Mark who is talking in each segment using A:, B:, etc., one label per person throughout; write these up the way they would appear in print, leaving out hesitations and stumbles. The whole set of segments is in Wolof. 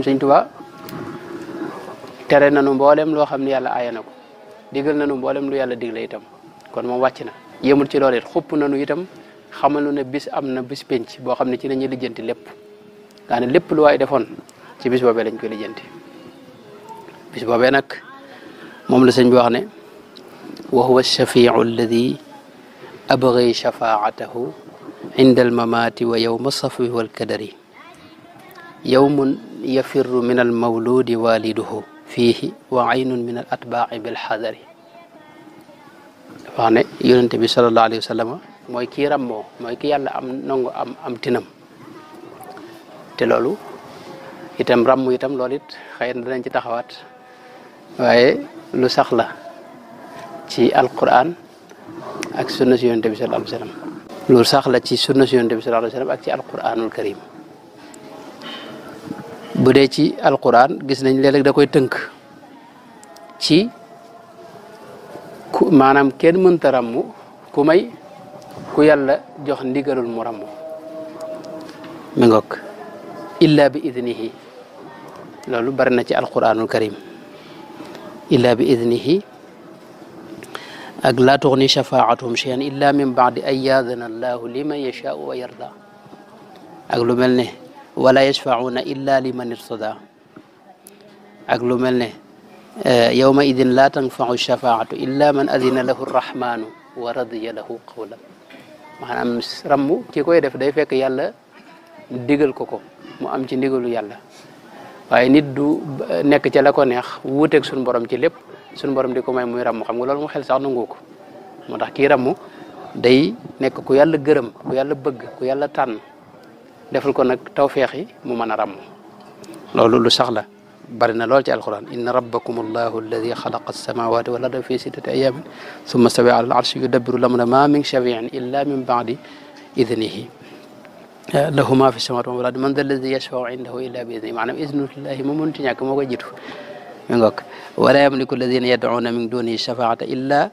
A: Sëñ Tuubaa tere nañu mboolem loo xam ne yàlla aaye na ko digal nañu mboolem lu yàlla digle itam kon moom wàcc na yemul ci loolu it xupp nañu itam xamal ne bis am na bis penc boo xam ne ci la ñuy lijjanti lépp daa ne lépp lu waay defoon ci bis boobee lañ koy lijjanti bis boobee nag moom la sëñ bi wax ne wa huwa ash-shafi'u alladi abghi shafaatahu inda almamaati wa yowma safwi walkadari yowmun yafirru min almawludi waliduhu fiihi wa aynun min al atbaa'i bilxadari wax ne yonente bi sallallahu alayhi wa sallam mooy kii rammoo mooy ki yàlla am nangu am tinam te loolu itam ramm itam loolu it xëy na danañ ci taxawaat waaye lu sax la ci alquran ak sunna si yonente bi sallallahu alayhi wa sallam lu sax la ci sunna si yonente bi sallallahu alayhi wa sallam ak ci alquranul karim bu dee ci alquran gis nañ léeg-léeg da koy tënk ci maanaam kenn mënta ràmm ku may ku yàlla jox ndigalul mu ràmm mi ngoog illa bi idnihi loolu bari na ci alquranul karim illa bi idnihi ak laa tuxni shafaatuhum shay'an illa min baadi an yaadana allahu liman yashaau wa yarda ak lu mel ne wala yashfauna illa liman irtada ak lu mel ne yawma idin la tanfau shafaatu illa man adina lahu arrahmanu wa radiya lahu qawlan maanaam rammu ki koy def day fekk yàlla digal ko mu am ci ndigalu yàlla waaye nit du nekk ca la ko neex wuuteeg suñu borom ci lépp suñu borom di ko may muy rammu xam nga loolu mu xel sax nangu ko moo tax kii rammu day nekk ku yàlla gërëm ku yàlla bëgg ku yàlla tànn defal ko nag tawfeex yi mu mën a ràmm loolu lu sax la bari na lool ci alquran inna rabbakum allahu alladi xalaqa alsamawati wal arda fi sittati ayamin summa stawa ala al arshi yudabbiru lamra ma min shafiin illa min baadi idnihi lahu ma fi samawati wal ardi man da alladi yashfau indahu illa bi idnihi maanaam idnullahi mu mënti ñàkk moo koy jiitu mi ngoog wala yamliku alladina yad'una min dunihi shafaata illa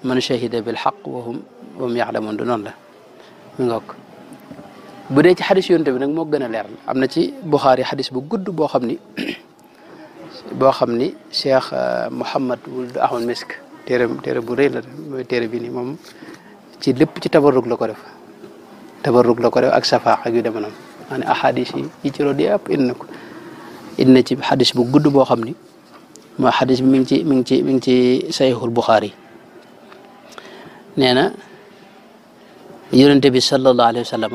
A: man shahida bilxaq wa hum yaxlamun du noonu la mi ngoog bu dee ci xadis yonte bi nag moo gën a leer am na ci Buxaari xadis bu gudd boo xam ni Cheikh Mouhamad wuld Ahmad Misk téere bu rëy la mooy téere bi ni moom ci lépp ci tabarruk la ko def ak safaax ak yu deme noonu maanaam ahadis yi ci root yëpp indi na ci xadis bu gudd boo xam ni mooy xadis bi mi ngi ci Sahihul Buxaari nee na yonente bi sallallahu alayhi wa sallam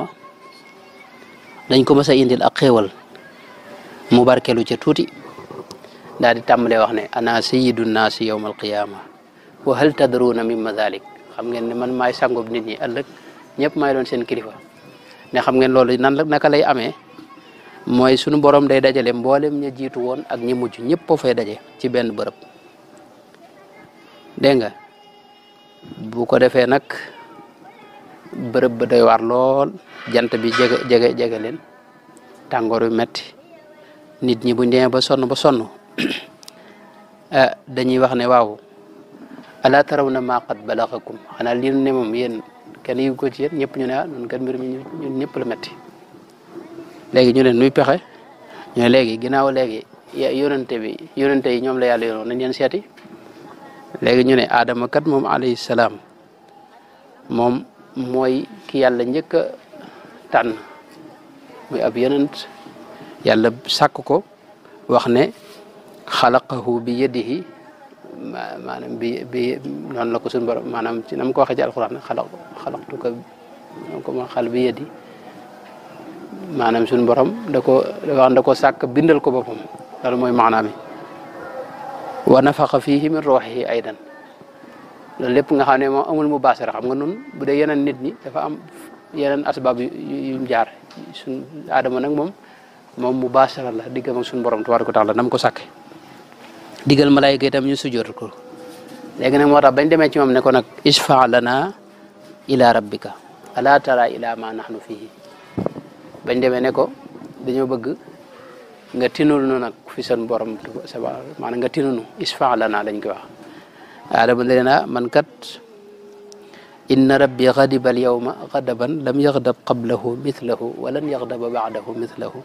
A: dañ ko mës a indil ak xéewal mu barkelu ca tuuti daal di tàmbalee wax ne ana sayyidu naasi yawma alqiyama wa hal tadruna mimma dhalik xam ngeen ne man maay sangob nit ñi ëllëg ñëpp maay doon seen kilifa ne xam ngeen loolu naka lay amee mooy sunu borom day dajale mboolem ña jiitu woon ak ñi mujj ñëpp foo fay daje ci benn bërëb dégg nga bu ko defee nag bërëb ba doy waar lool jant bi jege leen tàngoor yu metti nit ñi buñ demee ba sonn dañuy wax ne waaw ala tarawna ma qad balagakum xanaa lii ne moom yéen kenn yëgu ko ci yéen ñëpp ñu ne nun kat mbir mi ñun ñëpp la metti léegi ñu ne nuy pexe ñu ne léegi ginnaaw léegi yonente yi ñoom la yàlla yonoon nañ leen seeti léegi ñu ne Adama kat moom alayhi salaam moom mooy ki yàlla njëkk a tànn muy ab yonent yàlla sàkk ko wax ne xalaqahu bi yadihi maanaam bi noonu la ko suñu borom maanaam ci na ma ko waxee ci alquran xalaqtuka ko ma xal bi yadi maanaam suñu borom da ko sàkk bindal ko boppam loolu mooy maanaam mi wa nafaqa fihi min ruuhihi aydan loolu lépp nga xam ne moom amul mu baasara xam nga nun bu dee yeneen nit ñi dafa am yeneen asbaab yu jaar suñ aadama nag moom mu baasara la diggam ak suñu borom tabaaraka wa taala nam ko sàkke digal malaayika itam ñu sujjóot ko léegi nag moo tax bañ demee ci moom ne ko nag ishfa lana ila rabbika ala tara ila ma nahnu fihi bañ demee ne ko dañoo bëgg nga tinul nu nag fi seen borom maanaam nga tinunu ishfa lana lañ koy wax Adama ne leen man kat inna rabbi ghadiba al yawma ghadaban lam yaghdab qablahu mithlahu wa lan yaghdaba ba'dahu mithlahu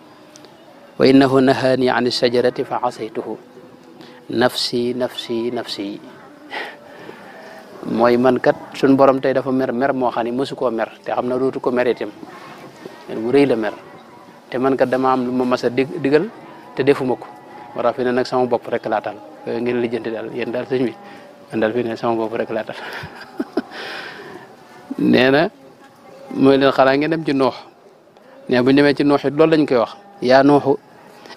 A: wa innahu nahaani an shajarati fa asaytuhu nafsi nafsi nafsi mooy man kat suñ borom tey dafa mer mer moo xam ne mësu koo mer te xam na dootu ko mer itam bu rëy la mer te man kat dama am lu ma mas a digal te defuma ko war a fi ne nag sama bopp rek laa tal ngeen lijjanti daal yéen daal sëñ bi man daal fi ne sama bopp rek laa tal nee na mooy leen xanaa ngeen dem ci nuux nee bu ñu demee ci nuux it loolu lañ koy wax yaa nuuxu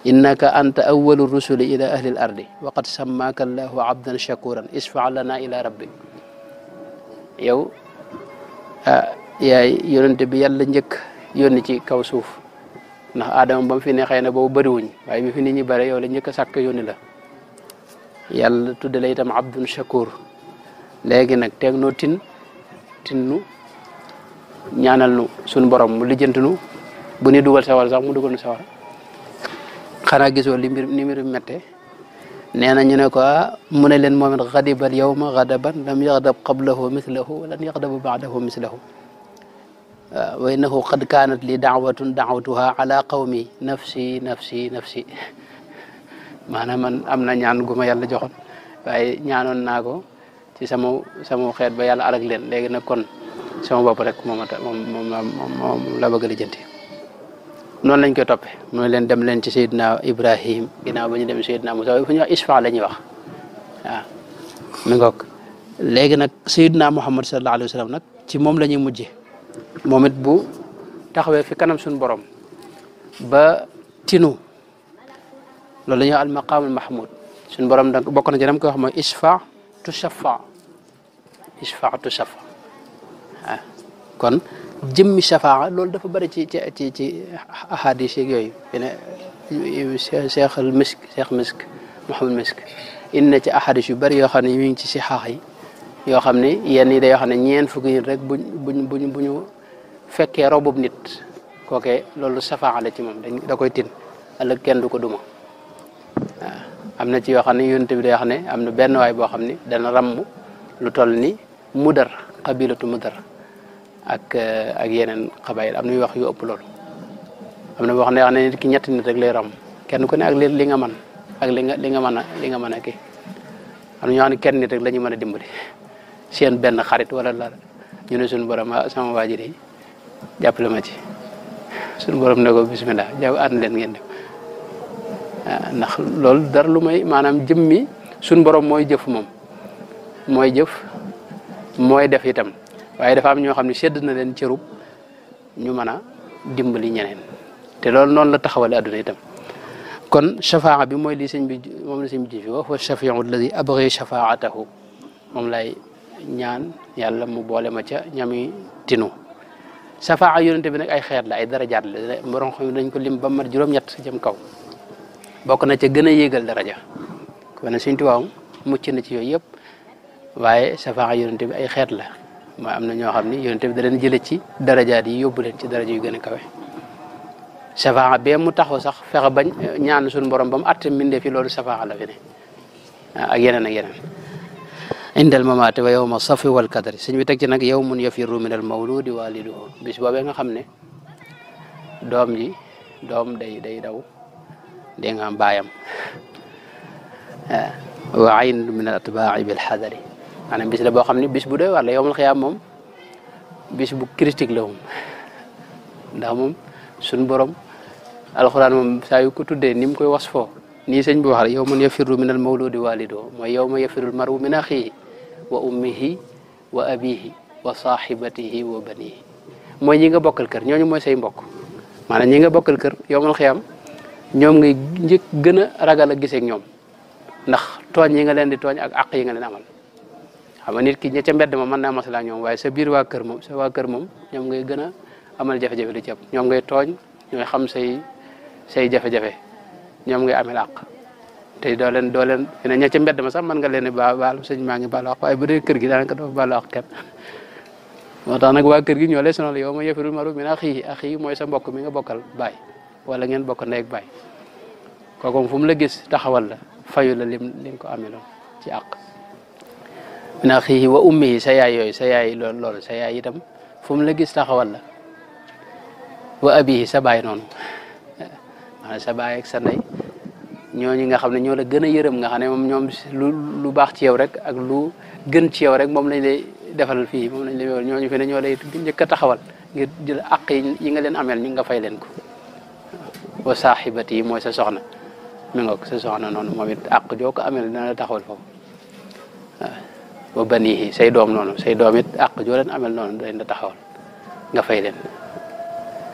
A: innaka anta awwalu rusuli ila ahli al ardi wa qad sammaaka allahu abdan shakuran isfa lana ila rabbik yow yaay yonente bi yàlla njëkk yónni ci kaw suuf ndax Adama ba mu fi ne xëy na boobu bëriwuñ waaye bi fi nit ñi bëri yow la njëkk a sàkk yónni la yàlla tudde la itam abdun shakur léegi nag teeg noo tinnu ñaanal nu suñu borom mu lijjantinu bu ni dugal sawar sax mu dugal nu sawar xanaa gisoo li mbir ni mbir mette nee na ñu ne ko mu ne leen moom it xadibal yawma xadaban lam yaxdab qablahu mislahu walan yaxdabu baadahu mislahu wa innahu qad kaanat li daawatun daawatuha ala qawmi nafsi nafsi nafsi maanaam man am na ñaan gu ma yàlla joxoon waaye ñaanoon naa ko ci sama xeet ba yàlla alag leen léegi nag kon sama bopp rek moom la bëgg a lijjanti noonu lañ koy toppee mooy leen dem leen ci Seydina Ibrahim ginnaaw ba ñu dem Seydina Musa fu ñuy wax isfa la ñuy wax waaw mi ngoog léegi nag Seydina Muhammad sallallahu alayhi wa sallam nag ci moom la ñuy mujje moom it bu taxawee fi kanam suñu borom ba tinu loolu la ñuy wax al maqaamul mahmud suñu borom nag bokk na ci dam koy wax mooy isfa tu shafa waaw kon jëmmi shafaa loolu dafa bëri ci ahadis yeeg yooyu ne cheikh misk Mouhamed Misk indi na ci ahadis yu bëri yoo xam ne ñu ngi ci sixaax yi yoo xam ne yenn yi day yoo xam ne ñeent fukki nit rek bu ñu fekkee robub nit kookee loolu shafaa la ci moom da koy tin ëllëg kenn du ko duma waaw am na ci yoo xam ne yonent bi day wax ne am na benn waay boo xam ne dana ramm lu toll ni mudar qabilatu mudar ak yeneen xabayil am na yu wax yu ëpp loolu am na boo xam ne nit ki ñetti nit rek lay ram kenn ku ne ak li nga mën ak li nga mën a kii am na ñoo xam ne kenn nit rek la ñu mën a dimbali seen benn xarit wala la ñu ne suñu borom sama waa ji de jàppale ma ci suñu borom ne ko bismillah jaaw ànd leen ngeen dem ndax loolu dara lu may maanaam jëmmi suñu borom mooy jëf moom mooy jëf mooy def itam waaye dafa am ñoo xam ne sedd na leen cërub ñu mën a dimbali ñeneen te loolu noonu la taxawale adduna itam kon shafaa bi mooy li sëñ bi moom la sëñ bi ji wa huwa shafiu alladi abgi shafaatahu moom lay ñaan yàlla mu boole ma ca ñami tinu shafaa yonente bi nag ay xeet la ay darajaat la borom xam dañ ko lim ba mat juróom-ñett jëm kaw bokk na ca gën a yéegal daraja kon nag Sëñ Tuubaa mucc na ci yooyu yëpp waaye shafaa yonente bi ay xeet la mooy am na ñoo xam ni yonent bi da leen jële ci darajaat yi yóbbu leen ci daraja yu gën a kawe shafaa bee mu taxaw sax fexe bañ ñaan suñu borom ba mu atte mbindee fi loolu shafaa la fi ne ak yeneen ak yeneen indal mamaate wa yawma safi wal kadari sëñ bi teg ci nag yawmun yafirru min al mawludi waliduhu bis boobee nga xam ne doom day daw dee nga am baayam wa ayn min al atbaa'i bil hadari maanaam bis la boo xam ne bis bu doy war la yowmal xiyaam moom bis bu critique la moom ndax moom suñu borom alxuraan moom saa yu ko tuddee ni mu koy was foo nii sëñ bi wax la yawman yafirru min al mawludi walido mooy yawma yafirru al maru min axihi wa ummihi wa abihi wa sahibatihi wa banihi mooy ñi nga bokkal kër ñooñu mooy say mbokk maanaam ñi nga bokkal kër yowmal xiyaam ñoom ngay njëkk gën a ragal a gisee ak ñoom ndax tooñ yi nga leen di tooñ ak àq yi nga leen amal xam nga nit ki ña ca mbedd ma mën naa masala ñoom waaye sa biir waa kër moom sa waa kër moom ñoom ngay gën a amal jafe-jafe li ci ëpp ñoom ngay tooñ ñooy xam say jafe-jafe ñoom ngay amel àq te doo leen fi ne ña ca mbedd ma sax mën nga leen baal sëñ maa ngi baalu àq waaye bu dee kër gi daanaka doo baalu àq kenn moo tax nag waa kër gi ñoo lay sonal yow ma yafirul maru min axi mooy sa mbokk mi nga bokkal baay wala ngeen bokk ndey ak baay kooku fu mu la gis taxawal la fayu la lim ko ameloon ci àq min axihi wa ummihi sa yaay yooyu sa yaay loolu sa yaay itam fu mu la gis taxawal la wa abihi sa baay noonu maanaam sa baay ak sa ndey ñooñu nga xam ne ñoo la gën a yërëm nga xam ne moom ñoom lu baax ci yow rek ak lu gën ci yow rek moom lañ lay defal fii moom lañ lay ñooñu fi ne ñoo lay njëkk a taxawal ngir jël àq yi nga leen ameel ñu nga fay leen ko wa saaxibati yi mooy sa soxna mi ngoog sa soxna noonu moom it àq joo ko ameel dina la taxawal foofu wa banihi say doom noonu say doom it àq joo leen ameel noonu dañ la taxawal nga fay leen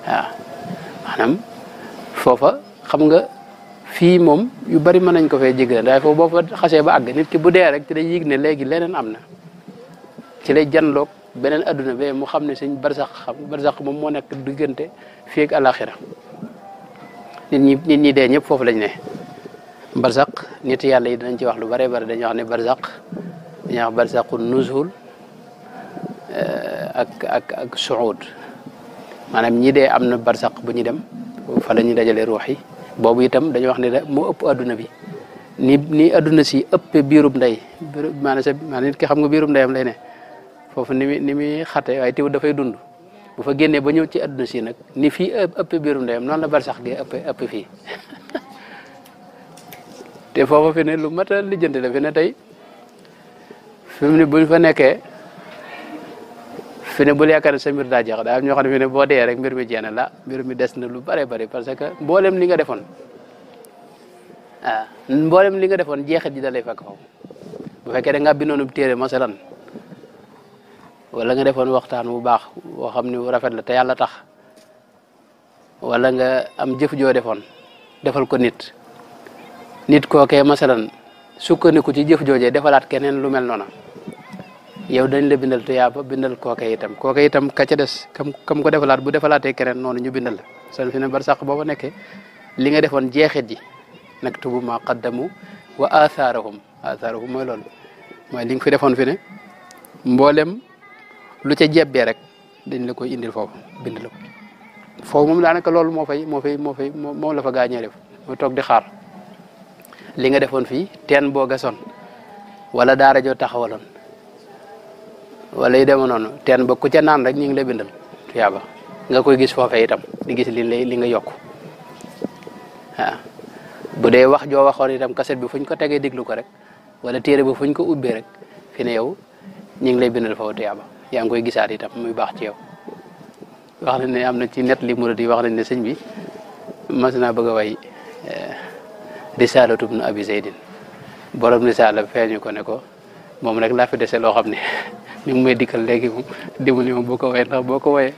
A: waaw maanaam foofa xam nga fii moom yu bari mën nañ ko fay jéggal waaye foofu boo fa xasee ba àgg nit ki bu dee rek ci lay yëg ne léegi leneen am na ci lay janloog beneen adduna be mu xam ne suñ barsax moom moo nekk diggante fii ak alaxira nit ñi dee ñëpp foofu lañ ne barsax nit yàlla yi dinañ ci wax lu bare bari dañuy wax ne barsax dañuy wax barsaxu nuzul ak suud maanaam ñi dee am na barsax bu ñu dem fa la ñuy dajale ruux yi boobu itam dañuy wax ne moo ëpp adduna bi ni adduna si ëppee biirub ndey maanaam nit ki xam nga biirub ndeyam lay ne foofu ni muy xate waaye teewul dafay dund bu fa génnee ba ñëw ci adduna si nag ni fii ëppee biirub ndeyam noonu la barsax gi ëpp fii te foofa fi ne lu mat a lijjanti la fi ne tey fi mu ne buñ fa nekkee fi ne bul yaakaar ne sa mbir daa jeex daa am ñoo xam ne fi ne boo dee rek mbir mi jeex na la mbir mi des na lu bare bari parce que mboolem li nga defoon mboolem li nga defoon jeexit ji da lay fekk foofu bu fekkee da nga bindoon téere masalan wala nga defoon waxtaan bu baax boo xam ne rafet la te yàlla tax wala nga am jëf joo defoon defal ko nit kookee masalan sukkandiku ci jëf joojee defalaat keneen lu mel noona yow dañ la bindal tuyaaba bindal kooke itam ka ca des kam ko defalaat bu defalaatee keneen noonu ñu bindal la san fi ne bar sax boo fa nekkee li nga defoon jeexit ji naktubu ma qaddamu wa athaarahum mooy loolu mooy li nga fi defoon fi ne mboolem lu ca jebbee rek dañ la koy indil foofu bind la ko foofu moom daanaka loolu moom la fa gaañee def mooy toog di xaar li nga defoon fii teen boo gasoon wala daara joo taxawaloon wala yu dema noonu teen ba ku ca naan rek ñu ngi lay bindal tuyaaba nga koy gis foofee itam di gis li nga yokk waaw bu dee wax joo waxoon itam kaset bi fuñ ko tegee diglu ko rek wala téere ba fuñ ko ubbee rek fi ne yow ñu ngi lay bindal foofu tuyaaba yaa ngi koy gisaat itam muy baax ci yow wax nañ ne am na ci net li murid yi wax nañ ne sëñ bi mas naa bëgg a way Risaalatu ibn Abi Zaydin borom risaala feeñu ko ne ko moom rek laa fi dese loo xam ne mi ngi may dikkal léegi moom dimbali moom boo ko woyee ndax boo ko woyee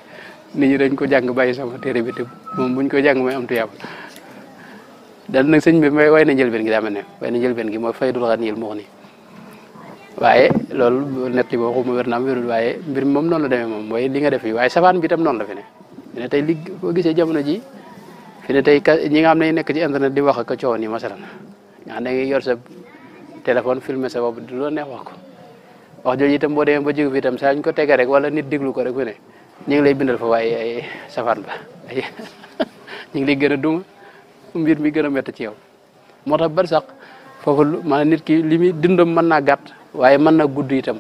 A: nit ñi dañ ko jàng bàyyi sama téere bi te moom buñ ko jàng may am tuyaaba dal nag sëñ bi may way na njëlbeen gi daa mel ne way na njëlbeen gi mooy Faydul Ganiyyil Mughni waaye loolu net li boo xuma wér naam wérul waaye mbir mi moom noonu la demee moom mooy li nga def yi waaye safaan bi itam noonu la fi ne tey li boo gisee jamono ji fi ne tey ñi nga xam ne nekk ci internet di wax ak coow nii masalan nga xam ne ngay yor sa téléphone filmer sa bopp du loo neex wax ko wax jooju itam boo demee ba jóge fi itam saa ñu ko tegee rek wala nit déglu ko rek fi ne ñu ngi lay bindal fa waaye ay safaan ba ay ñu ngi lay gën a duma mbir mi gën a métti ci yow moo tax bari sax foofu maanaam nit ki li muy dundam mën naa gàtt waaye mën na gudd itam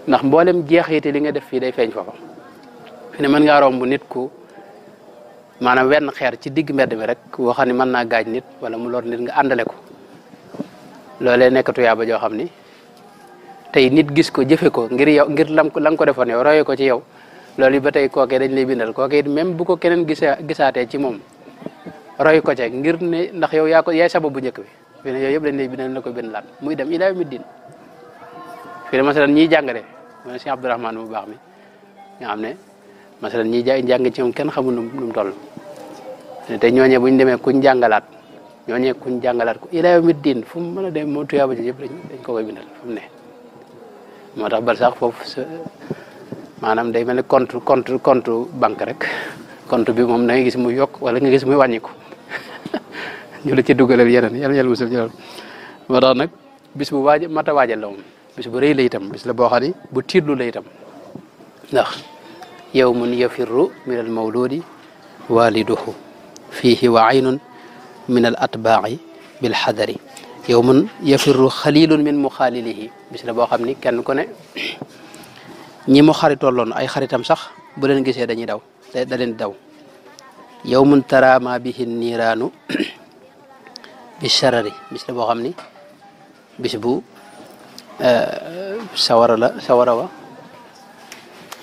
A: ndax mboolem jeexite li nga def fii day feeñ foofa fi ne mën ngaa romb nit ku maanaam wenn xeer ci digg mbedd mi rek woo xam ne mën naa gaañ nit wala mu lor nit nga àndale ko loolee nekk tuyaaba joo xam ni tey nit gis ko jëfe ko ngir yow ngir la nga ko defoon yow roye ko ci yow loolu yi ba tey kookee dañ lay bindal kookee même bu ko keneen gisaatee ci moom roy ko ca ngir ne ndax yow yaay sababu bu njëkk bi fi ne yooyu yëpp dañ lay bindal la ko bindalaat muy dem ilaa yawmi diin fi ne masalan ñiy jàngale mooy Cheikh Abdourahmane bu baax mi nga xam ne masalan ñiy jàng ci moom kenn xamul nu mu toll te ñooñee buñ demee kuñ jàngalaat ko ilaa yawmi diin fu mu mën a dem moo tuyaaba ji yëpp dañ ko koy bindal fu mu ne moo tax bal sax foofu maanaam day mel ne compte banque rek compte bi moom da ngay gis muy yokk wala nga gis muy wàññiku ñu la ci dugalal yeneen yàlla musul ci loolu moo tax nag bis bu mat a waajal la moom bis bu rëy la itam bis la boo xam ne bu tiitlu la itam ndax yawmun yafirru min al mawludi waliduhu fihi wa aynun min al atbaai bil xadari yawmun yafirru xalilun min muxaalilihi bis la boo xam ni kenn ku ne ñi mu xaritoon loon ay xaritam sax bu leen gisee dañuy daw da leen daw yawmun tara ma bihi niiraanu bi sharari bis la boo xam ni bis bu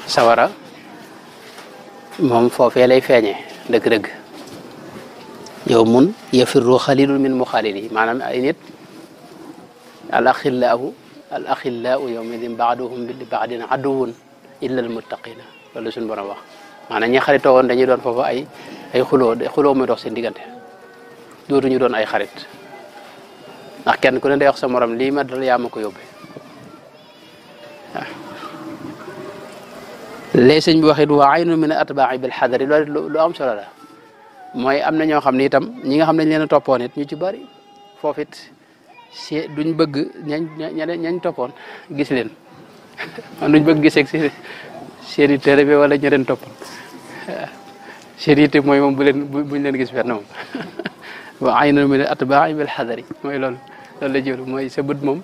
A: sawara moom foofee lay feeñee dëgg-dëgg yawmun yafirru xalilun min muxalili maanaam ay nit al axillaau yawmaidin baaduhum li baadin aduwun illa al muttaqina loolu suñu borom wax maanaam ñi xaritoo woon dañuy doon foofu ay xuloo muy dox seen diggante dootuñu doon ay xarit ndax kenn ku ne day wax sa morom lii ma dal yaa ma ko yóbbee waaw léegi sëñ bi waxit wa aynu min atbaai bil xadari loolu lu am solo la mooy am na ñoo xam ne itam ñi nga xam ne dañ leen a toppoon it ñu ci bari foofu it duñ bëgg ñañ toppoon gis leen man duñ bëgg giseeg seen i téere bi wala ña leen toppoon seen yitte mooy moom buñ leen gis fenn moom wa aynu min atbaai bil xadari mooy loolu la jël mooy sa bët moom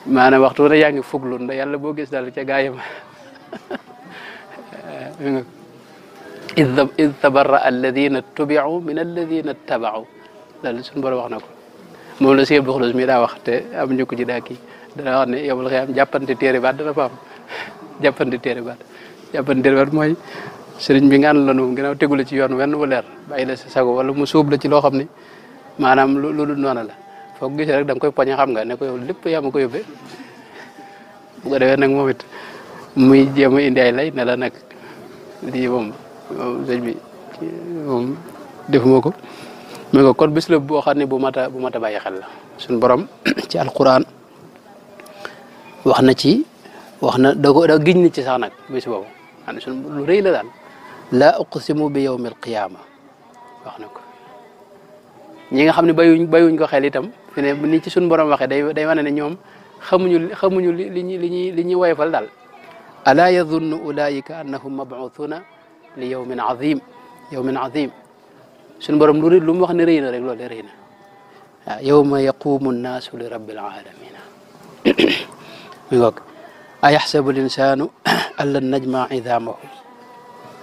A: maanaam waxtu na yaa ngi fuglu nda yàlla boo gis daal ca gaayam id tabarra alladina tubiu min alladina tabau loolu suñu borom wax na ko moom la Sëñ Abdou Khoudoss mi daa wax te am ñu ko ci daa kii dana wax ne yow la xam jàppante téere baat dana fa am jàppante téere baat mooy sëriñ bi ngaan la nu ginnaaw tegula ci yoon wenn wu leer bàyyi la sa sago wala mu suub la ci loo xam ne maanaam lu dul noonu la foog gisee rek da nga koy poñe xam nga ne ko yow lépp yaa ma ko yóbbee bu ko defee nag moom it muy jéem a indi ay lay ne la nag lii moom sëñ bi moom defuma ko mais nga kon bis la boo xam ne bu mat a bàyyi xel la suñu borom ci alquran wax na da giñ ni ci sax nag bis boobu xam ne suñu lu rëy la daal laa uqsimu bi yawmil qiyaama wax na ko ñi nga xam ne bayuñ ko xel itam fi ne ni ci suñu borom waxee day wane ne ñoom xamuñu li ñuy woyofal daal alaa yadunnu ulaika annahum mabuuthuna li yawmin azim suñu borom lu mu wax ne rëy na rek loolu rëy na waaw yawma yaqumu nnaasu li rabbil alamina mi ngoog ayaxsabu linsanu an lan najma idamahu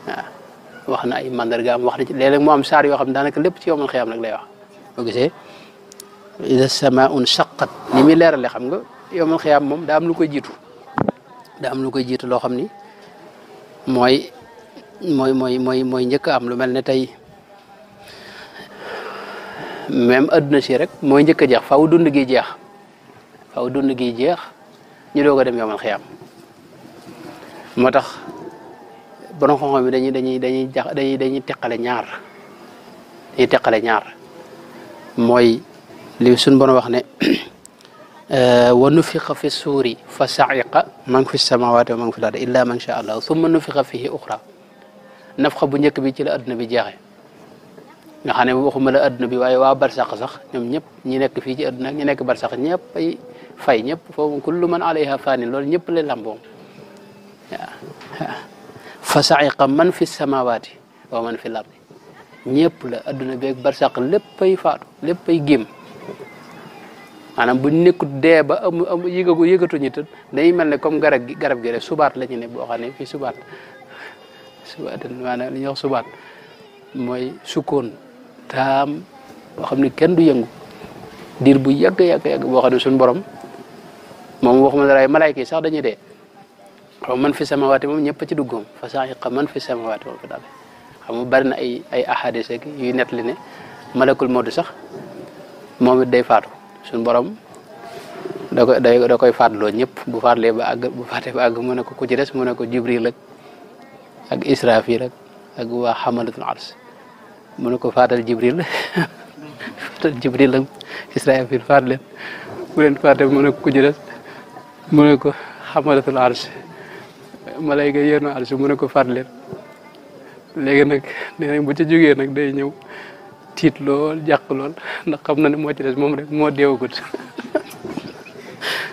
A: waaw wax na ay mandargaam wax na ci léeg-léeg mu am saar yoo xam ne daanaka lépp ci yawmal xiyaam rek lay wax boo gisee ida samaau nshaqat ni muy leerale xam nga yawmal xiyaam moom daa am lu koy jiitu loo xam ni mooy njëkk am lu mel ne tey même adduna si rek mooy njëkk a jeex faaw dund gi jeex ñu doog a dem yawmal xiyaam moo tax borom xam-xam bi dañuy teqale ñaar mooy li suñ borom wax ne wa nufiqa fi suuri fa sa'iqa man fi samawati wa man fi l-ardi illa man sha allah summa nufiqa fihi uxra nafxa bu njëkk bi ci la adduna bi jeexee nga xam ne waxuma la adduna bi waaye waa barsax sax ñoom ñëpp ñi nekk fii ci adduna ñi nekk barsax ñëpp ay fay ñëpp foofu kullu man alayha fanin loolu ñëpp la lamboo fa sa'iqa man fi samawati wa man fi l-ardi ñëpp la adduna beeg barsax léppay faatu léppay gémm maanaam buñ nekkut dee ba yëgatuñu tëdd day mel ne comme garab gi rek subaat la ñu ne boo xam ne fii subaat maanaam li ñuy wax subaat mooy sukkoon taam boo xam ne kenn du yëngu diir bu yàgg boo xam ne suñu borom moom waxuma dara ay malaayka yi sax dañuy dee xaw man fi samawaati moom ñëpp ci duggoom fa sa'iqa man fi samawaati moom fi daal xam nga bari na ay ahadis ak yuy nettali ne malakul mawt sax moom it day faatu suñu borom da koy faatloo ñëpp bu faatee ba àgg mu ne ko ku ci des mu ne ko Jibril ak Israfil ak waa xamalatul ars mu ne ko faatal Jibril ak Israfil faat leen bu leen faatee mu ne ko ku ci des mu ne ko xamalatul ars malayka yéenu ars mu ne ko faat leen léegi nag nee nañ bu ca jógee nag day ñëw tiit lool jàq lool ndax xam na ne moo ci des moom rek moo deewagut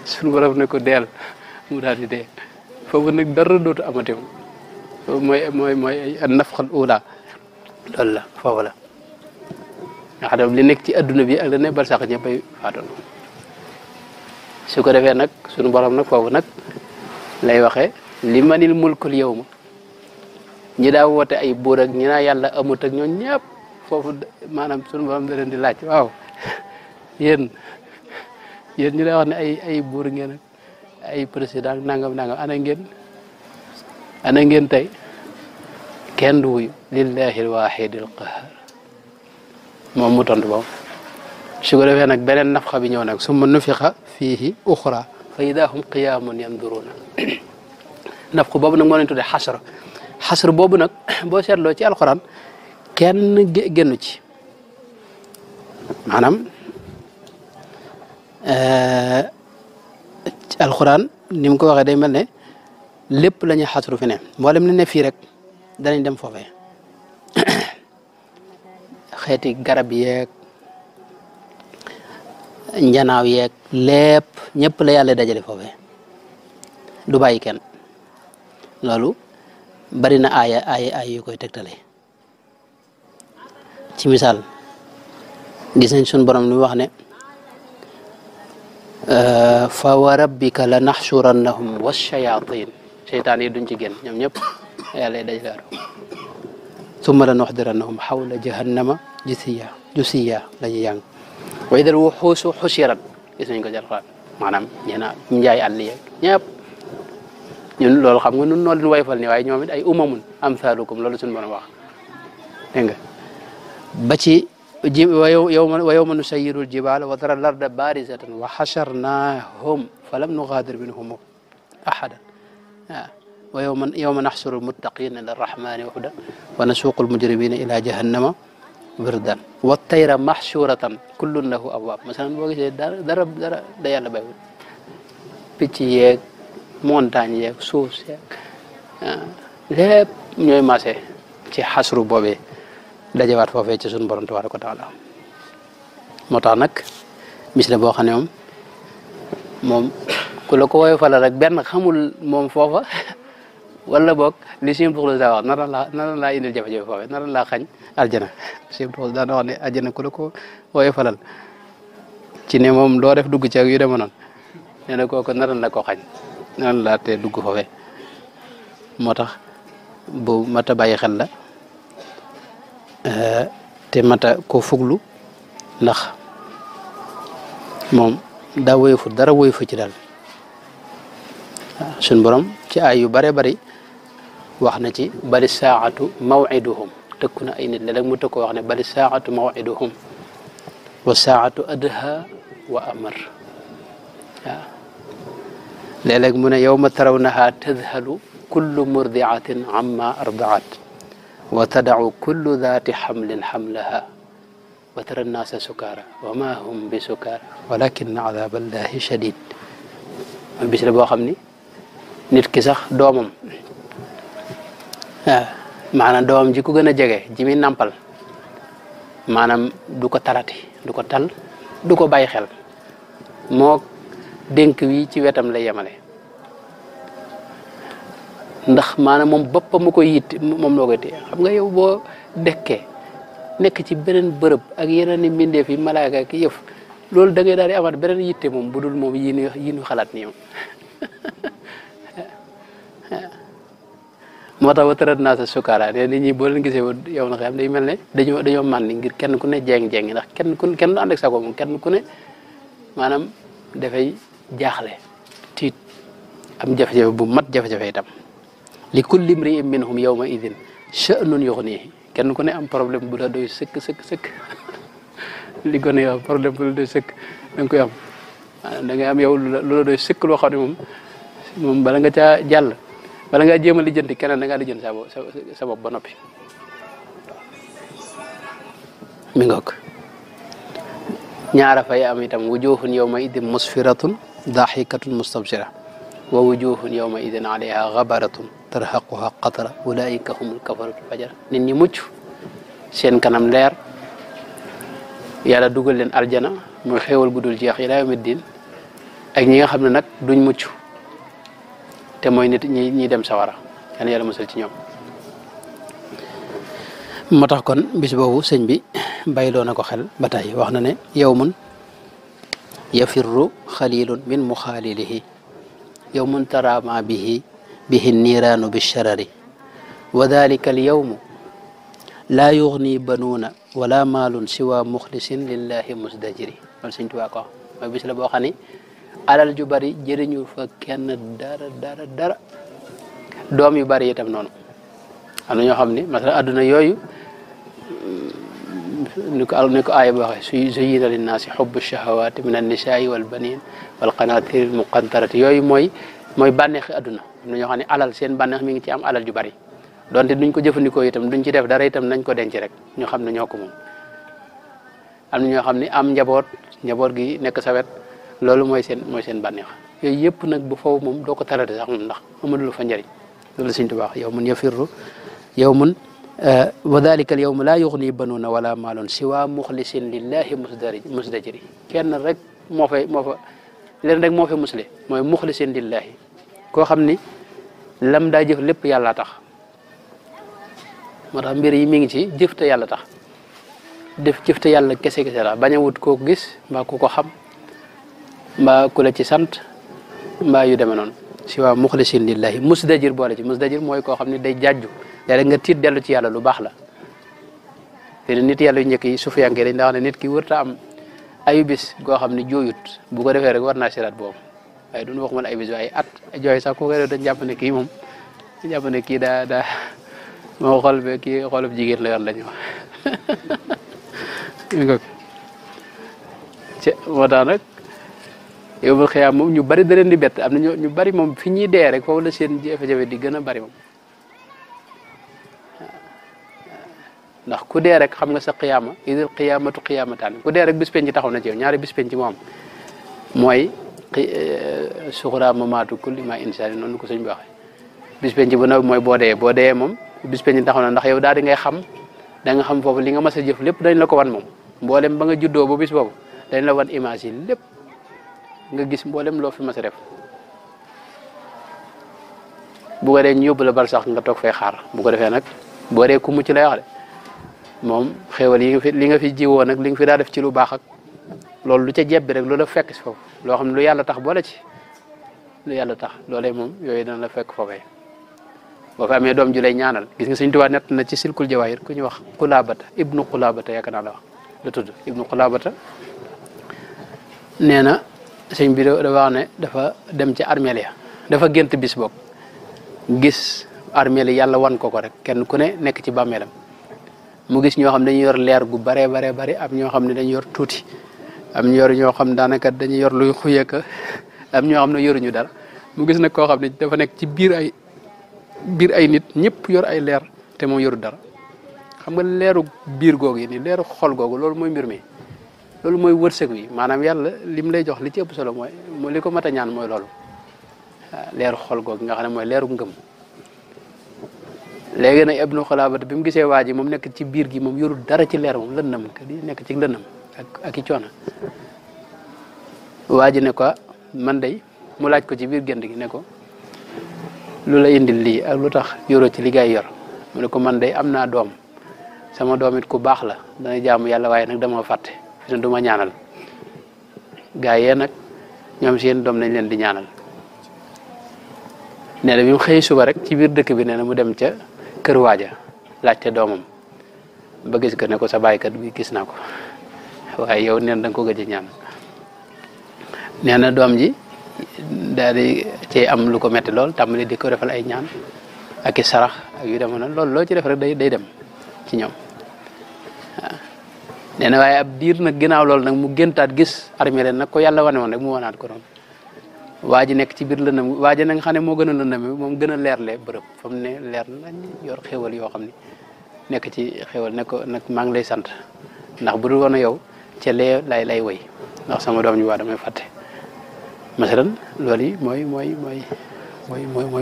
A: suñu borom ne ko deel mu daal di dee foofu nag dara dootu amati mooy nafxal ula loolu la foofu la nga xam ne li nekk ci adduna bi ak la ne bal sax ñëppay faatoon su ko defee nag suñu borom nag foofu nag lay waxee li manil mulkul yawma ñi daa woote ay buur ak ñi naa yàlla amut ak ñoom ñëpp foofu maanaam sunu borom da leen di laaj waaw yéen ñu daa wax ne ay buur ngeen ak ay président nangam ana ngeen tey kenn du wuyu lillahi alwahidil qahar moom mu tontu boobu su ko defee nag beneen nafxa bi ñëw nag summa nufixa fiihi uxra fa ida hum qiyaamun yanduruna nafxa boobu nag moo leen tuddee xasr boobu nag boo seetloo ci alquran kenn génnu ci maanaam alquran ni mu ko waxee day mel ne lépp la ñuy xasru fi ne mboolem li ne fii rek danañ dem foofee xeeti garab yeeg njanaaw yeeg lépp ñëpp la yàlla dajale foofee du bàyyi kenn loolu bari na aaya yu koy tegtale ci misaal gis nañ sun borom lu wax ne fa wa rabbika la naxsurannahum washayatin seytaan yi duñ ci génn ñoom ñëpp yàlla dajale summa la nuxdirannahum xawla jahannama jusiya la ñuy jàng wa idal wuxuusu xusirat gis nañ ko ci Alxuraan maanaam ñeena njaay àll yeeg ñëpp ñun loolu xam nga nun noo leen wayfal ni waaye ñoom it ay umamun amsalukum loolu suñu mën a wax dégg nga ba ci wa yawma nusayyirul jibaala wa tara larda barizatan wa xasharnahum falam nugadir minhum ahadan waaw wa yawma naxsuru almuttaqina lirrahmani wafda wa nasuqu almujrimina ila jahannama wirdan wa tayra maxshuratan kullun lahu abwaab masalan boo gisee dara da yàlla baywul picc yeeg montagne yeeg suuf seeg lépp ñooy maase ci xasru boobee dajawaat foofee ci suñu borom tabaaraka wa taala moo tax nag bis la boo xam ne moom ku la ko woyofal rek benn xamul moom foofa wala boog li Sëñ Abdou Khoudoss daa wax nara laa indil jafe-jafe foofee nara laa xañ aljana Sëñ Abdou Khoudoss daan wax ne aljana ku la ko woyofalal ci ne moom doo def dugg ci ak yu dema noonu nee na kooku nara la ko xañ nara laa te dugg foofee moo tax bu mata bàyyi xel la te mata ko fuglu ndax moom daa woyofu dara woyofu ci daal suñ borom ci ay yu bare bari wax na ci bali saatu mawiduhum tëkku na ay nit léeg-léeg mu tëkko wax ne bali saatu mawiduhum wa saatu adha wa amar waaw léeg-léeg mu ne yawma tarawnaha tadhalu kullu murdiatin amma ardaat wa tadau kullu daati xamlin xamlaha wa tara nnaasa sukaara wa ma hum bi sukaara walakin adaba allahi shadid bis la boo xam ni nit ki sax doomam maanaam doomam ji ko gën a jege ji mi nàmpal maanaam du ko talati du ko tal du ko bàyyi xel moo dénk wi ci wetam lay yemale ndax maanaam moom boppam mu koy yitt moom loo koy téye xam nga yow boo dekkee nekk ci beneen bërëb ak yeneen i mbindeef yi malaaka ak yëf loolu da ngay daal di amaat beneen yitte moom bu dul moom yi ñu xalaat ni moom moo tax ba tërat naa sa sukaara ne nit ñi boo leen gisee yow na xam day mel ne dañoo màndi ngir kenn ku ne jéng-jéng ndax kenn du ànd ak sa bopp kenn ku ne maanaam dafay jaaxle tiit am jafe-jafe bu mat jafe-jafe itam li kulli imri'in minhum yawma idin sha'nun yughnihi kenn ku ne am problème bu la doy sëkk li ko ne am problème bu la doy sëkk da nga koy am da ngay am yow lu la doy sëkk loo xam ne moom bala nga caa jàll bala ngaa jéem a lijjanti keneen da ngaa lijjanti sa bopp ba noppi mi ngoog ñaara fay am itam wujuhun yawma idin musfiratun daxikatun mustabsira wa wujuhun yawma idin alayha gabaratun tarhaquha qatara ulaika humul kafaratu fajara nit ñi mucc seen kanam leer yàlla dugal leen aljana muy xéewal gu dul jeex ila yawmi din ak ñi nga xam ne nag duñ mucc te mooy nit ñi dem sawara yàlla musal ci ñoom moo tax kon bis boobu sëñ bi bàyyiloo na ko xel ba tey wax na ne yawmun yafirru xalilun min muxaalilihi yawmun tarama bihi niiraanu bisharari wa dalika al yawmu laa yuxni banuuna wala maalun siwa muxlisin lillahi musdajiri loolu Sëñ Tuubaa ko wax mooy bis la boo xam ne alal ju bari jëriñu fa kenn dara doom yu bari itam noonu am na ñoo xam ne masala adduna yooyu ni ko aaya ba waxee zuyyina linnaasi xubbu shahawaati min annisaai walbanin walqanaatiri almuqantarati yooyu mooy bànneexi adduna am na ñoo xam ne alal seen bànneex mi ngi ci am alal ju bari donte duñ ko jëfandikoo itam duñ ci def dara itam nañ ko denc rek ñu xam ne ñoo ko moom am na ñoo xam ne am njaboot gi nekk sa wet loolu mooy seen bànneex yooyu yëpp nag bu faw moom doo ko talate sax moom ndax amadul fa njëriñ loolu Sëñ Tuubaa yawmun yafirru yawmun wa dalika al yawmu laa yuxni banuuna wala maalun siwa muxlisin lillahi musdajiri kenn rek moo fa leen rek moo fa musle mooy muxlisin lillahi koo xam ni lam daa jëf lépp yàlla tax moo tax mbir yi mi ngi ci jëf te yàlla tax jëf te yàlla kese la bañ a wut koo gis mbaa ku ko xam mbaa ku la ci sant mbaa yu demee noonu siwa muxlisin lillahi musdajir boole ci musdajir mooy koo xam ne day jàjju léeg nga tiit dellu ci yàlla lu baax la te nit yàlla yu njëkk yi sufiyanke dañ daa wax ne nit ki wërta am ayu bis goo xam ne jooyut bu ko defee rek war naa siraat boobu waaye duñu wax man ay bis waaye at jooy sax ku koy def dañ jàpp ne kii moom dañ jàpp ne kii daa moo xol be kii xolub jigéen la yor lañu wax moo tax nag yow ba xëyaam moom ñu bari da leen di bett am na ñu bari moom fi ñuy dee rek foofu la seen jafe-jafe di gën a bari moom ndax ku dee rek xam nga sa xiyaama idil xiyaamatu xiyaamataan ku dee rek bis penc taxaw na ci yow ñaari bis penc moom mooy suxura mamaatu kulli ma insani noonu ko sëñ bi waxee bis penc bu ndaw mooy boo dee moom bis penc taxaw na ndax yow daal di ngay xam da nga xam foofu li nga mas a jëf lépp dañ la ko wan moom mboolem ba nga juddoo ba bis boobu dañ la wan image yi lépp nga gis mboolem loo fi mas a def bu ko dee ñu yóbbu la bal sax nga toog fay xaar bu ko defee nag boo dee ku mucc lay wax de moom xéewal yi li nga fi jiwoon nag li nga fi daa def ci lu baax ak loolu lu ca jebbi rek loolu la fekk si foofu loo xam ne lu yàlla tax boole ci lu yàlla tax loolee moom yooyu dana la fekk foofee boo fa amee doom ju lay ñaanal gis nga Sëñ Tuubaa nett na ci silkul jawaahir ku ñu wax Xulaabata ibnu Xulaabata yaakaar naa la wax la tudd ibnu Xulaabata nee na sëñ bi da wax ne dafa dem ci armeel ya dafa gént bis boog gis armeel yi yàlla wan ko rek kenn ku ne nekk ci bàmmeelam mu gis ñoo xam ne dañuy yor leer gu bare am ñoo xam ne dañuy yor tuuti am ñoo xam daanaka dañuy yor luy xuyeka am ñoo xam ne yoruñu dara mu gis nag koo xam ne dafa nekk ci biir ay nit ñëpp yor ay leer te moom yoru dara xam nga leeru biir googu yi ni leeru xol googu loolu mooy mbir mi loolu mooy wërsëg wi maanaam yàlla lim lay jox li ci ëpp solo mooy li ko mat a ñaan mooy loolu leeru xol googu nga xam ne mooy leeru ngëm léegi nag Ibnu Xulaabata bi mu gisee waa ji moom nekk ci biir gi moom yorul dara ci leer moom lëndam ka di nekk ci lëndam ak i coono waa ji ne ko man day mu laaj ko ci biir gént gi ne ko lu la indil lii ak lu tax yoroo ci li gaay yor mu ne ko man day am naa doom sama doom it ku baax la dana jaamu yàlla waaye nag dama fàtte fi ne du ma ñaanal gaa yee nag ñoom seen doom nañ leen di ñaanal nee na bi mu xëy suba rek ci biir dëkk bi nee na mu dem ca kër waaja laajte doomam ba gis ko ne ko sa baaykat bi gis naa ko waaye yow neen da nga ko gëj a ñaan nee na doom ji daal di cee am lu ko metti lool tàmbali di ko defal ay ñaan ak i sarax ak yu demoon noonu loolu loo ci def rek day dem ci ñoom waaw nee na waaye ab diir nag ginnaaw loolu nag mu géntaat gis armée leen nag ko yàlla wane woon rek mu wanaat ko noonu waa ji nekk ci biir lëndëm waa ji nag nga xam ne moo gën a lëndëm moom gën a leerle bërëb fa mu ne leer nañ yor xéwal yoo xam ne nekk ci xéwal ne ko nag maa ngi lay sant ndax bu dul woon yow ca lee lay woy ndax sama doom ñu waa damay fàtte masalan loolu yi mooy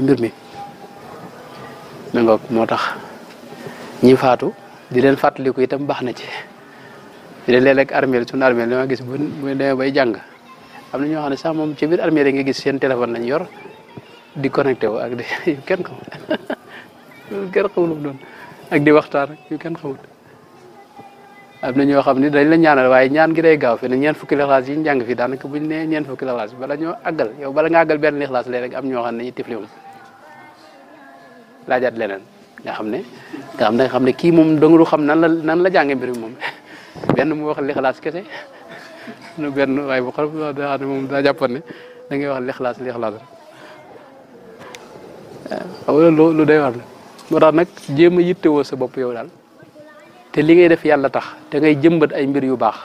A: mbir mi mi ngoog moo tax ñi faatu di leen fàttaliku itam baax na ci di leen léeg-léeg armeel suñu armeel li ma gis bu demee bay jàng am na ñoo xam ne sax moom ci biir armée yi nga gis seen téléphone lañ yor di connecté wu ak di yu kenn xamul doon ak di waxtaan ak yu kenn xamul am na ñoo xam ne dañ la ñaanal waaye ñaan gi day gaaw fi ne ñeent fukki lixlaas yi ñu jàng fi daanaka buñ ne ñeent fukki lixlaas bala ñoo àggal yow bala nga àggal benn lixlaas léeg rek am ñoo xam ne ñu tifli moom laajaat leneen nga xam ne kii moom danga du xam nan la jànge mbir mi moom benn mu wax lixlaas kese nu benn waaye bu xam ne moom daa jàppoon ne da ngay wax lixlaas rek xam nga lu day war la moo tax nag jéem a yittewoo sa bopp yow daal te li ngay def yàlla tax te ngay jëmbat ay mbir yu baax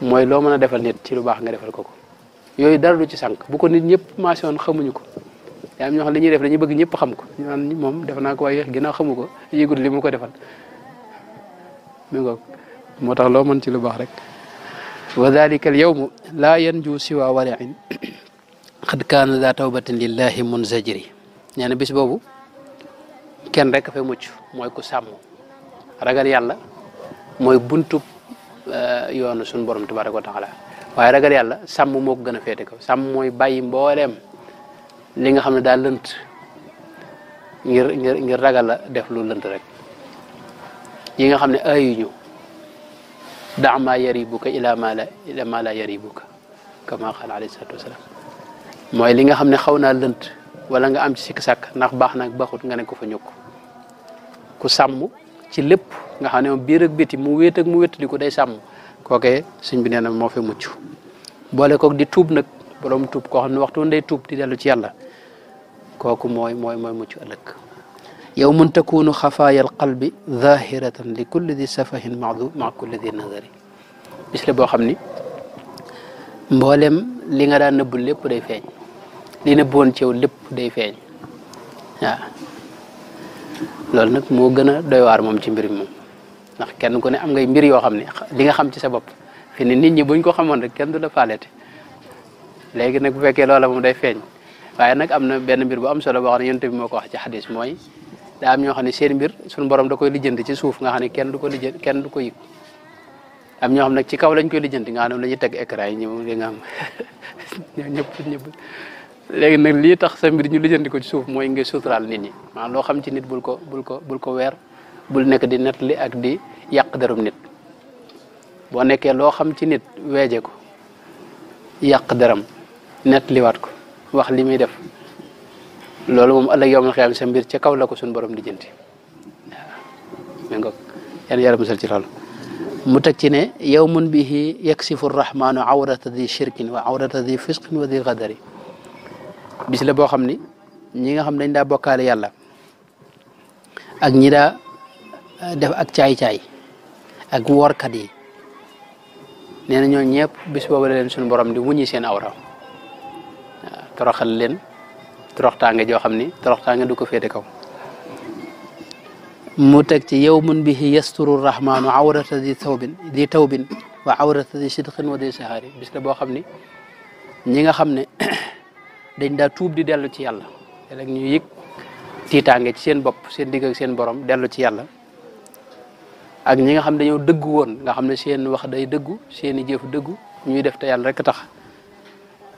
A: mooy loo mën a defal nit ci lu baax nga defal ko yooyu dara du ci sànq bu ko nit ñëpp maasoon xamuñu ko yaa am ñoo xam li ñuy def dañuy bëgg ñëpp xam ko ñu naan moom def naa ko waaye ginnaaw xamu ko yëgul li mu ko defal mi ngoog moo tax loo mën ci lu baax rek wa dalika al yawmu laa yanju siwa wariin xad kaana daa tawbatin lillahi munzajiri nee na bis boobu kenn rek fa mucc mooy ku sàmm ragal yàlla mooy buntub yoonu suñu borom tabaraka wa taala waaye ragal yàlla sàmm moo ko gën a féete kaw sàmm mooy bàyyi mbooleem li nga xam ne daal lënt ngir ragal la def lu lënt rek yi nga xam ne ayuñu daa ma yaribuka ila ma la yaribuka kama qaala alayhi salaatu wasalaam mooy li nga xam ne xaw naa lënt wala nga am ci sikk sàkk ndax baax naag baaxut nga ne ko fa ñukk ku sàmm ci lépp nga xam ne moom biir ak biti mu wéet ak mu wéttali ko day sàmm kookee sëñ bi nee na moo fi mucc boole kook di tuub nag borom tuub koo xam ne waxtu day tuub di dellu ci yàlla kooku mooy mucc ëllëg yow mun takunu xafaaya al qalbi zahiratan li kulli di safahin madu ma kulli di nazari bis la boo xam ni mboolem li nga daan nëbbul lépp day feeñ li nëbboon ci yow lépp day feeñ waaw loolu nag moo gën a doy waar moom ci mbir mi moom ndax kenn ku ne am ngay mbir yoo xam ne li nga xam ci sa bopp fi ne nit ñi buñ ko xamoon rek kenn du la faaleete léegi nag bu fekkee loola moom day feeñ waaye nag am na benn mbir bu am solo boo xam ne yonent bi moo ko wax ci xadis mooy daa am ñoo xam ne seen mbir suñu borom da koy lijjanti ci suuf nga xam ne kenn du ko lijjanti kenn du ko yëg am ñoo xam nag ci kaw lañ koy lijjanti nga xam ne dañuy teg écran yi ñëw li nga am ñëpp léegi nag lii tax sa mbir ñu lijjanti ko ci suuf mooy nga suturaal nit ñi maanaam loo xam ci nit bul ko weer bul nekk di nettali ak di yàq derum nit boo nekkee loo xam ci nit weeje ko yàq deram nettaliwaat ko wax li muy def loolu moom ëllëg yowmal xiyaam sa mbir ca kaw la ko suñu borom lijjanti waaw mi ngoog yan yàlla musal ci loolu mu teg ci ne yawmun bihi yaksifu rrahmanu awrata di shirkin wa awrata di fisqin wa di gadari bis la boo xam ni ñi nga xam dañ daa bokkaale yàlla ak ñi daa def ak caay-caay ak woorkat yi nee na ñoo ñëpp bis boobu la leen suñu borom di wuññi seen awra waaw toroxal leen toroxtaange joo xam ni toroxtaange du ko féete kaw mu teg ci yawmun bihi yasturu rahmanu awrata di tawbin wa awrata di sidqin wa di sahaari bis la boo xam ni ñi nga xam ne dañ daa tuub di dellu ci yàlla rek ñu yëg tiitaange ci seen bopp seen digg ak seen borom dellu ci yàlla ak ñi nga xam dañoo dëggu woon nga xam ne seen wax day dëggu seen i jëf dëggu ñuy def te yàlla rek tax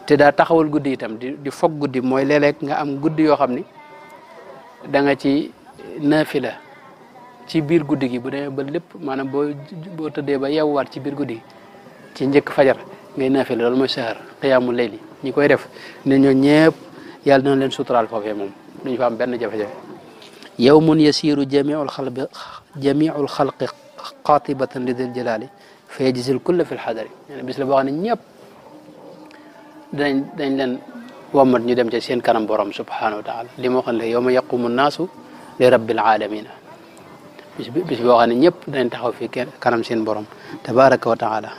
A: te daa taxawal guddi itam di foog guddi mooy léeg-léeg nga am guddi yoo xam ni da nga ci naafila ci biir guddi gi bu demee ba lépp maanaam boo tëddee ba yeewuwaat ci biir guddi gi ci njëkk fajar ngay naafila loolu mooy sahar qiyaamul layli ñi koy def ne ñoo ñëpp yàlla dina leen suturaal foofee moom duñu fa am benn jafe-jafe yawmun yasiru jamiul xalqi qatibatan li dil jalali fa yajzil kulla fi lxadari bis la boo xam ne ñëpp dañ leen wommat ñu dem ci seen kanam borom subhanahu wa taala li moo xam ne yawma yaqumu nnaasu li rabbil alamina bis boo xam ne ñëpp dañ taxaw fi kanam seen borom tabaraka wa taala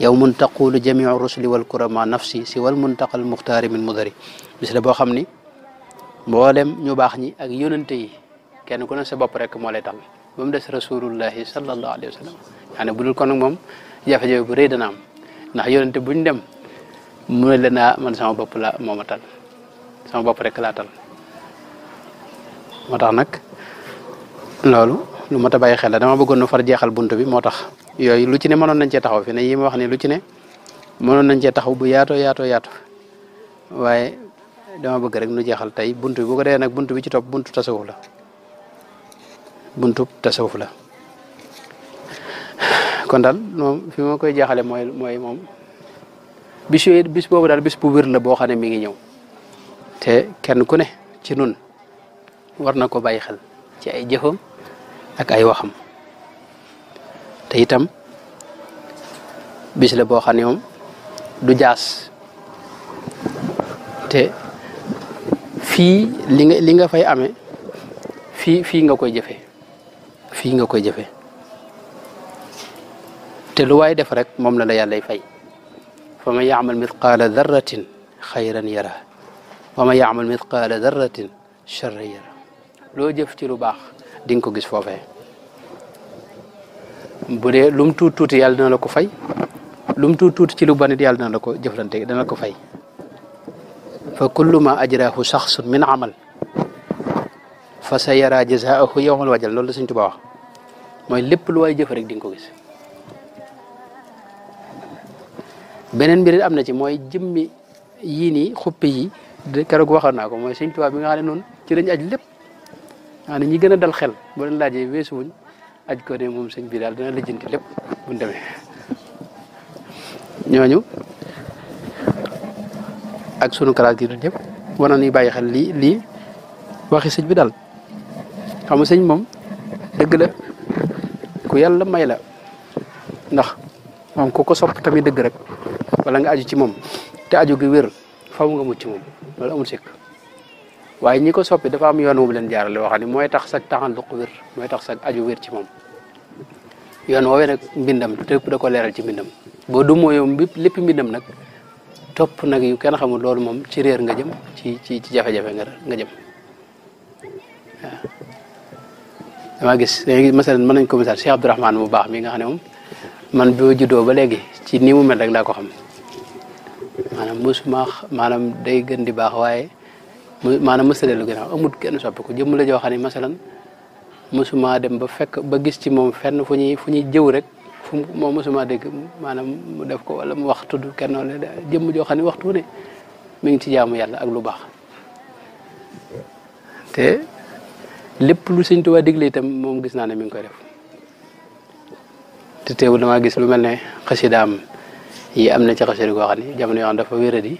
A: yawmun taqulu jamiu rusuli wal kurama nafsi si wal muntaqal muxtaari min mudari bis la boo xam ni mboolem ñu baax ñi ak yonente yi kenn ku ne sa bopp rek moo lay tal ba mu des rasulullahi sallallahu alayhi wa sallam yaani bu dul kon nag moom jafe-jafe bu rëy dana am ndax yonente buñ dem mu ne la naa man sama bopp la moo ma tal sama bopp rek laa tal moo tax nag loolu lu mat a bàyyi xel la dama bëggoon nu far jeexal buntu bi moo tax yooyu lu ci ne mënoon nañ cee taxaw fi ne yi ma wax ne lu ci ne mënoon nañ cee taxaw bu yaatoo waaye dama bëgg rek nu jeexal tey buntu bi bu ko dee nag buntu bi ci topp buntu tasawuf la kon daal moom fi ma koy jeexale mooy moom bis boobu daal bis bu wér la boo xam ne mi ngi ñëw te kenn ku ne ci nun war na ko bàyyi xel ci ay jëfam ak ay waxam te itam bis la boo xam ne moom du jaas te fii li nga fay amee fii nga koy jëfee fii nga koy jëfee te lu waay def rek moom la yàllay fay fa man yaamal mithqaala darratin xayran yara wa man yaamal mithqaala darratin charran yara loo jëf ci lu baax di nga ko gis foofee bu dee lum tuut tuuti yàlla dina la ko fay lum tuut tuuti ci lu banit yàlla dina la ko jëflante dina la ko fay fa kullu ma ajrahu shaxsun min amal fa sa yara jazaahu yawmal wajal loolu la Sëñ Tuubaa wax mooy lépp lu waay jëf rek di nga ko gis beneen mbir am na ci mooy jëmmi yii nii xuppe yi keroog waxoon naa ko mooy Sëñ Tuubaa bi nga xam ne noonu ci lañ aj lépp nga ne ñi gën a dal xel boo leen laajee weesuwuñ aj ko ne moom sëñ bi daal dina lijjanti lépp buñ demee ñooñu ak sunu kalaas gi ñëpp war nañuy bàyyi xel lii waxi sëñ bi daal xam nga sëñ moom dëgg la ku yàlla may la ndax moom ku ko sopp tamit dëgg rek wala nga aju ci moom te aju gi wér faw nga mucc moom loolu amul sikk waaye ñi ko soppi dafa am yoon wu leen jaarale wax ni mooy tax sag taxalluq wér mooy tax sag aju wér ci moom yoon woowee nag mbindam lépp da ko leeral ci mbindam boo du mooy yow lépp mbindam nag topp nag yu kenn xamul loolu moom ci réer nga jëm ci jafe-jafe nga jëm waaw dama gis léegi masalan mën nañ ko misaal Cheikh Abdourahmane mu baax mi nga xam ne moom man bi ma juddoo ba léegi ci nii mu mel rek laa ko xam maanaam day gën di baax waaye maanaam mësale lu gën a amut kenn soppi ko jëmm la joo xam ne masalan mosuma dem ba gis ci moom fenn fu ñuy jëw rek moom mosuma dégg maanaam mu def ko wala mu wax tudd kenn wala jëmm joo xam ne waxtu ne mi ngi ci jaamu yàlla ak lu baax te lépp lu Sëñ Tuubaa digle itam moom gis naa ne mi ngi koy def te teewul damaa gis lu mel ne xasidaam yi am na ci xasida goo xam ne jamono yoo xam dafa wéradi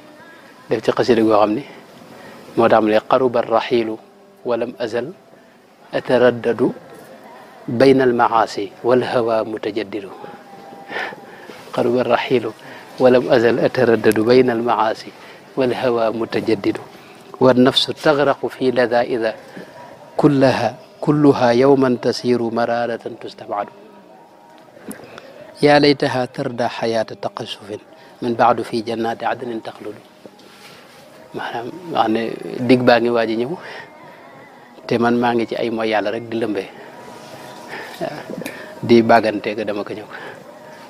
A: def ci xasida goo xam ne moo tax le qaruba raxiilu walam azal ataraddadu bayna almaasi walhawa mutajaddidu qaruba raxiilu walam azal ataraddadu bayna almaasi walhawa mutajaddidu wannafsu tagraqu fi ladaida kulluha yawman tasiru mararatan tustabadu yaa laytaha tarda xayaata taqasufin min baadu fi jannati adnin taxludu maanaam wax ne dig baa ngi waaj a ñëw te man maa ngi ci ay mooy yàlla rek di lëmbee di bàggante ga dama ko ñëw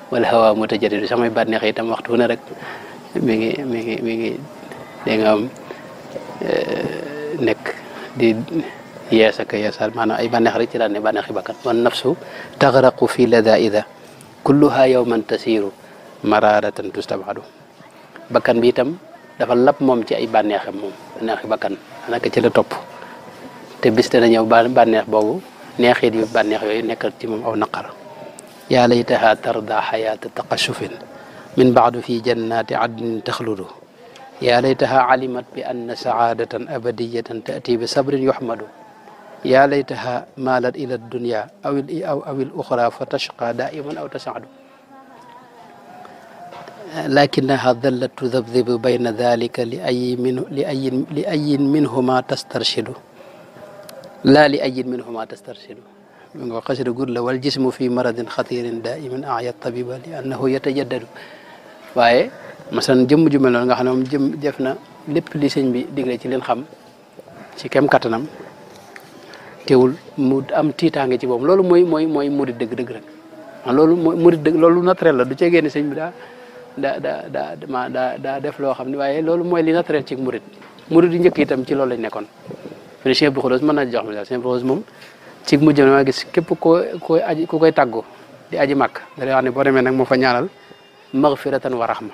A: wala xawaa mutajaddidu samay bànneex itam waxtu ne rek mi ngi da nga am nekk di yees ak yeesal maanaam ay bànneex rek ci daan ne bànneexi bakkan wan nafsu tagraqu fi ladaida kulluha yawman tasiru mararatan tustabadu bakkan bi itam dafa lap moom ci ay bànneexam moom bànneexi bakkan naka ci la topp te bis dana ñëw bànneex boobu neexit yu bànneex yooyu nekkal ci moom aw naqar yaa laytaha tarda xayaata taqashufin min baadu fi jannati adnin taxludu yaa laytaha alimat bi anna saadatan abadiyatan taati bi sabrin yuxmadu yaa laytaha maalat ila dunya aw il uxra fa tashqa daiman aw tasaadu lakinaha dallat tudabdibu bayna dalika li ayin minhuma tastarshidu laa li ayin minhuma tastarshidu mi nga xasida gud la wal jismu fi maradin xatirin daiman aya tabiba li annahu yatajaddadu waaye masalan jëmm ju mel noonu nga xam ne moom jëm def na lépp li sëñ bi digle ci leen xam ci kem kattanam teewul mu am tiitaange ci boobu loolu mooy murid dëgg-dëgg rek loolu mooy murid dëgg loolu naturel la du cee génne sëñ bi daa def loo xam ne waaye loolu mooy li naturel ci murid yi njëkk itam ci loolu lañ nekkoon fi ne Cheikh Abdou Khoudoss mën naa jox misal Cheikh Abdou Khoudoss moom ci mujj na maa gis képp ku koy tàggu di aji màkk da lay wax ne boo demee nag moo fa ñaanal maghfiratan wa rahma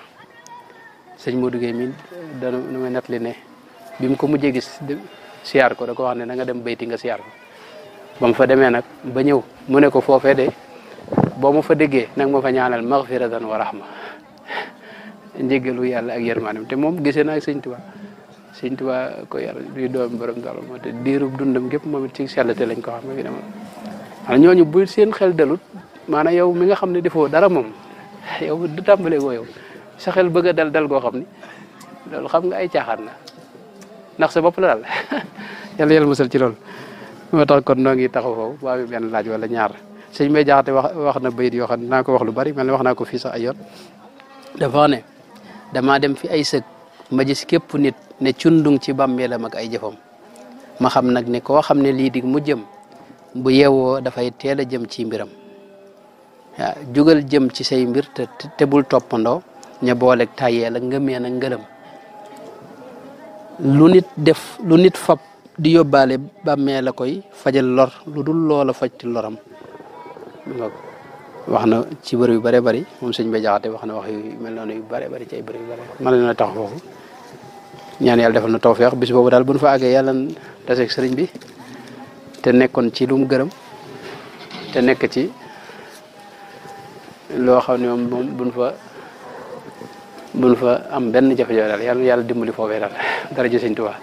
A: sëñ Modou Gueye mi dana may nettali ne bi mu ko mujjee gis siyaar ko da ko wax ne na nga dem bayti nga siyaar ko ba mu fa demee nag ba ñëw mu ne ko foofee de boo ma fa déggee nag ma fa ñaanal maghfiratan wa rahma njéggalu yàlla ak yërmaanam te moom gisee na ak sëñ Tuubaa sëñ Tuubaa ko yar duy doom borom daal moo te diirub dundam gépp moom it ci sellate lañ ko xam ne maanaam ñooñu bu seen xel dalut maanaam yow mi nga xam ne defoo dara moom yow du tàmbalee goo yow sa xel bëgg a dal goo xam ni loolu xam nga ay caaxaan la ndax sa bopp la daal yàlla musal ci loolu moo tax kon noo ngi taxaw foofu bu amee benn laaj wala ñaar sëñ Mbay Jaxate wax na bayit yoo xam ne naa ko wax lu bari mel ne wax naa ko fii sax ay yoon dafa wax ne damaa dem fi ay sëg ma gis képp nit ne cundung ci bàmmeelam ak ay jëfam ma xam nag ne koo xam ne lii di mu jëm bu yeewoo dafay teel a jëm ci mbiram waaw jugal jëm ci say mbir te bul toppandoo ña booleeg tàyyeel ak ngëmee nag ngërëm lu nit fab di yóbbaale bàmmee la koy fajal lor lu dul loola faj ci loram wax na ci bër yu bare bari moom sëñ Mbay Jaxate wax na wax yu mel noonu yu bare bari ci ay bër yu bare mën na tax foofu ñaan yàlla defal na tawfeex bis boobu daal bu ñu fa àggee yàlla taseeg sëriñ bi te nekkoon ci lu mu gërëm te nekk ci loo xam ne moom buñ fa am benn jafe-jafe daal yàlla dimbali foofee daal dara ji sëñ Tuubaa